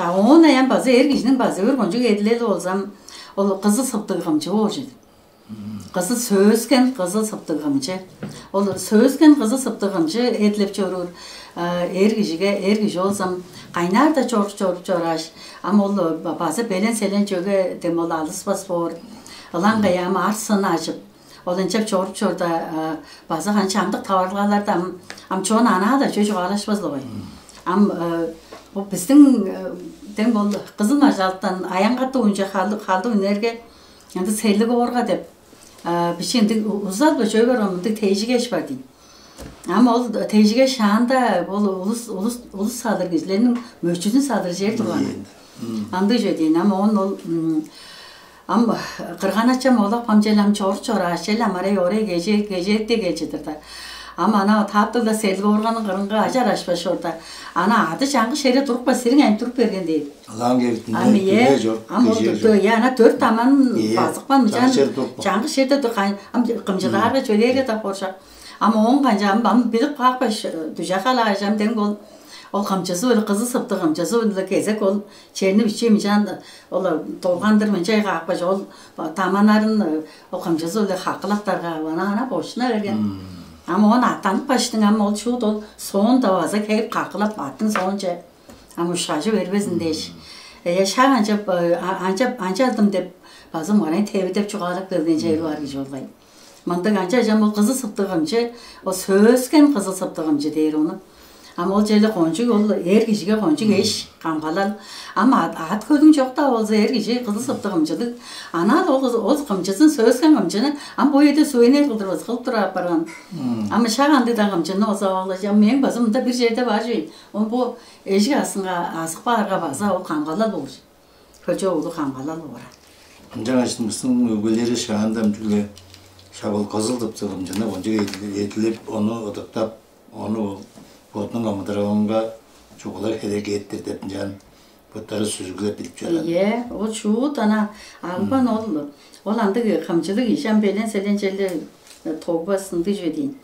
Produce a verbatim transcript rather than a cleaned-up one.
А оон аян база эр кижиниң база бир кончуг эдилели болзам, ол кызыл сыптыг кымчы боор чүве. Кызыл сөөскен кызыл сыптыг кымчы. Ол сөөскен кызыл сыптыг кымчы эдилеп чоруур эр кижиге, эр кижи болзам, кайнаар-даа чоруп чоруп чорааш, ам ол база белен-селен чөге дем ол алыспас боор. Ылаңгай ам арсын ажып, ол ынчап чоруп чорда, база кан чамдык таварылгаларда ам ам чон анаа-даа чөй чугаалашпас-ла бай. Ам бу биздиң дем ол кызыл мажалыктан аянгаты уунча халды халды үнерге ынды серлик оорга деп бичи ындыг узал бо чөй барган мындыг тейжигеш бар дейн. Ам ол тейжигеш шаанда ол улус улус улус салыр кижилерниң мөчүдүн салыр чер турган. Андыг чүве дейн. Ам оон ол ам кырган-ачам олап кам чел ам чору чорааш чел ам арай орай кежээ кежээкте кел чыдыр да. Ам ана таптыг-ла сел коорганын кырынга ажар ашпаш чорда. Ана ады чаңгы шере турупкан сириң ам туруп берген дээр. Ылаан келиптин Ам ие, ам ол дүртө, я ана төрт таман Ие, базыкпан мынчан чаңгы шер турупкан. Чаңгы шерде тур кай ам кымчылаарга чөлээрге да хоржак. Ам оон канча ам ам билип каапкаш дүже халаажам дең бол ол кымчызы өлү кызы сыптык кымчызы өлү кезек ол черни бичи мынчан ол долгандыр мынчай каапкаш ол таманарын ол кымчызы өлү хакылаптарга ана ана бошуна берген. Ам оон аттанып каштың ам ол шуут ол соон да база кээп какылап аттың соонче ам ушкажы бербезин дээш. Э, шак анчап э, а- анчап анчалдым деп базым орайн тебидеп чугаалап келген чери бар кижи болгай. Мындыг анча ажам ол кызыл сыптыгымчы, ол сөөскен кызыл сыптыгымчы дээр ону. Ам ол черле кончуг ол эр кижиге кончуг эш камгалал. Ам ат, ат көдүң чок-даа болза эр кижи кызыл сыптыгымчылыг. Анаа ол кыз- ол кымчызын сөөскен кымчыны ам бо эде сувенир кылдырбас кылып тура апарган. Ам шак андыйдан кымчыны болза оглажам мээң базым мында бир черде бар чүй. Он бу эжик асынга азык баарга база ол камгалал болур. Хөлче улуг камгалал боор. Ынчангаш мыстың өгбелери шаанда чүгле шак ол кызыл тыпсыгымчыны кончуг эдилеп, ону ыдыктап, ону бодунуң амыдыралынга чугула херек эттир деп ынчан боттары сүзүглеп билип чораан. Ийе, ол шуут ана албан ол ол андыг камчылыг ишем белен селен челдер тогбас ындыг чүве дейн.